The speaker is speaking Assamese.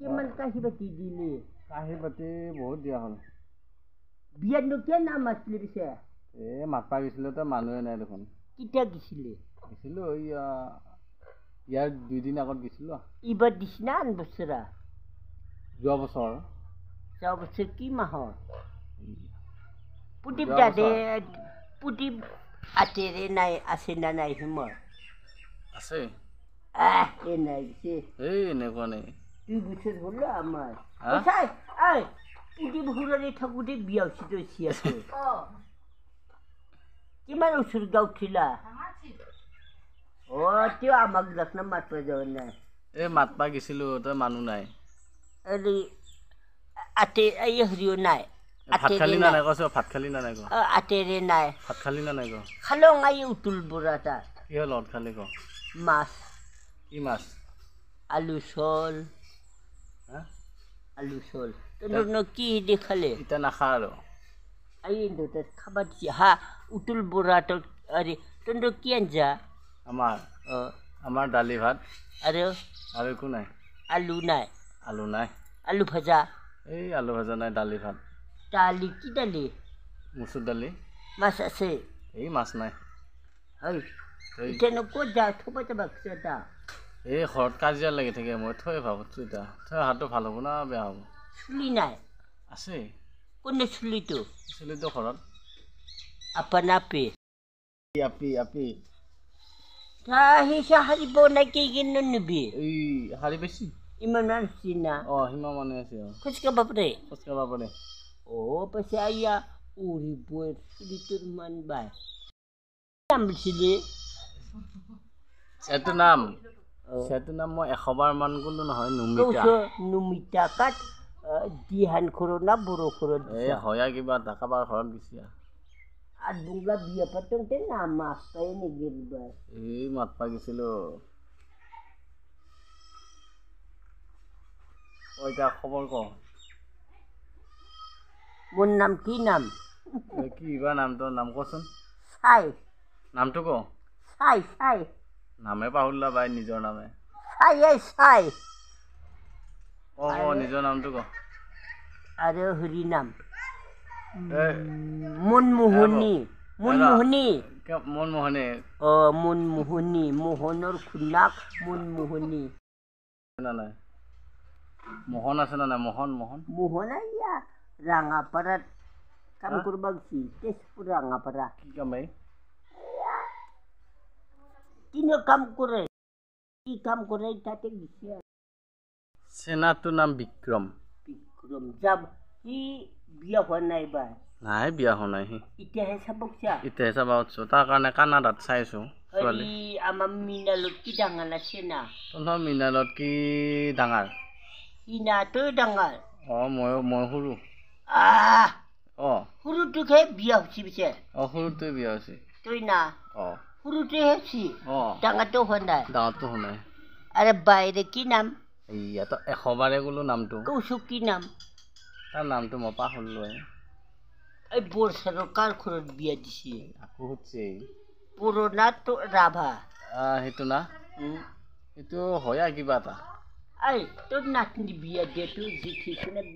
কিমান কাঁহী বাতি দিলি? কাঁহী বাতি বহুত দিয়া হ'ল। বিয়াতনো কিয় নামাতিলি পিছে? এই মাতবা গৈছিলোঁ, তই মানুহে নাই দেখোন। কেতিয়া গৈছিলি? গৈছিলোঁ এই ইয়াৰ 2 দিন আগত গৈছিলোঁ। এইবাৰ দিছি না আন বছৰা? যোৱা বছৰ। যোৱা বছৰ কি মাহৰ? পুদীপ যোৱা দাদে বছৰ। পুদীপ আতেৰে নাই আছে না নাই হিমৰ? আছে। আহ, এ নাই পিছে। এই এনেকুৱা নাই। 2 বছৰ হ'ল আমাৰ। হা? চাই ঐ, পুদীপ হুৰাৰে থাকোঁতে বিয়া হৈছে তই চিয়াটো। কিমান ওচৰত গাঁৱত? অ, তেওঁ আমাক না মাতবা যোৱা নাই। এই মাতবা গৈছিলোঁ, তই মানুহ নাই। আৰে আতে এই হেৰিও নাই। ভাত আতেৰে খালি না নাই। নাই কচোন? ভাত খালি না নাই ক? অ, আতেৰে নাই। ভাত খালি না নাই ক? খালং I Atul Bora তাত। কিহৰ লগত খালি ক? মাছ। কি মাছ? আলু চল। হা? আলু চল। তহঁতৰ কি দি খালে? এতিয়া নাখা আৰু। এই তাত খাবা দিছে হা উতুল বৰা তাত। আৰে তহঁতৰ কি আঞ্জা? আমাৰ অ। আমাৰ দালি ভাত। আৰু? আৰু একো নাই। আলু নাই? আলু নাই। আলু ভাজা? এই আলু ভাজা নাই, দালি ভাত। দালি কি দালি? মচুৰ দালি। মাছ আছে? এই মাছ নাই। হয়। এই এতিয়ানো ক'ত যা থ'ব যাবা তা? এই ঘৰত কাজিয়া লাগি থাকে, মই থৈ ভাবছোঁ, এতিয়া থৈ অহাটো ভাল হ'ব না বেয়া হ'ব? চুলি নাই? আছে। কোনে চুলিটো? চুলিটো ঘৰত। আপা নাপি? আপি আপি। সি সাৰিব নাই কি কিনো নিবি? এই শাৰী বেছি। ইমান মানুহ না? অঁ, সিমান মানুহ আছে, অঁ। খোজকাঢ়িব পাৰে? খোজকাঢ়িব পাৰে। অ, পাছে আইয়া উৰিব চুলিটোৰ মান বাই নাম দিছিলি। সেইটো নাম, সেইটো নাম মই 100 বাৰ মান ক'লো নহয়, নুমিতা। কৌছ নুমিতা কাত দিহান ঘৰত না বড়ো ঘৰত? এই হয়া কিবা এটা কাৰোবাৰ ঘৰত গৈছি। আদবুংলা বিয়া পাতোঁতে না মাছ পাই নেগেৰিবা? এই মাতবা গৈছিলোঁ। অ, এতিয়া খবৰ ক। মোৰ নাম কি নাম? কি বা নাম, তোৰ নাম কচোন। চাই। নামটো ক। চাই চাই। নামে পাহৰিলা বাই নিজৰ নামে। চাই, এই চাই। ক ক, নিজৰ নামটো ক। আৰু হৰি নাম? এই মনমোহনী, মনমোহনী। মনমোহনী। অ, মনমোহনী, মোহনৰ খুনাক মনমোহনী। না নাই, মোহন আছে না নাই? মোহন, মোহন। মোহন আইয়া ৰাঙাপাৰাত কাম কৰিব গৈছি, তেজপুৰ ৰাঙাপাৰা। কি কাম এই? কিনো কাম কৰে, কি কাম কৰে তাতে গৈছে। চেনাটোৰ নাম বিক্ৰম। বিক্ৰম যাব, সি বিয়া হোৱা নাই বা? নাই, বিয়া হোৱা নাই সি। এতিয়াহে চাব গৈছা? এতিয়াহে চাব উঠছো, তাৰ কাৰণে কানাডাত চাই আছো ছোৱালী। হেৰি আমাৰ মৃণালত কি ডাঙৰ আছে না? তহঁতৰ মৃণালত কি ডাঙৰ? সিনাটো ডাঙৰ। অঁ, মই সৰু। আহ। অঁ। সৰুটোকহে বিয়া হৈছে পিছে? অঁ, সৰুটোৱে বিয়া হৈছে। তই না? অঁ। সৰুটোৱে হৈছে? অঁ। ডাঙৰটো হোৱা নাই? ডাঙৰটো হোৱা নাই। আৰে বাইৰে কি নাম? এইয়া তই 100 বাৰে ক'লো নামটো। কৌশিক কি নাম? তাৰ নামটো মই পাহৰিলো। এই বৰচাৰৰ কাৰ ঘৰত বিয়া দিছে? আকৌ সুধছে। পুৰণা তো ৰাভা। সেইটো না, সেইটো হয় কিবা এটা। এই তোৰ নাতনি বিয়া দিয়াটো জেঠীখনে।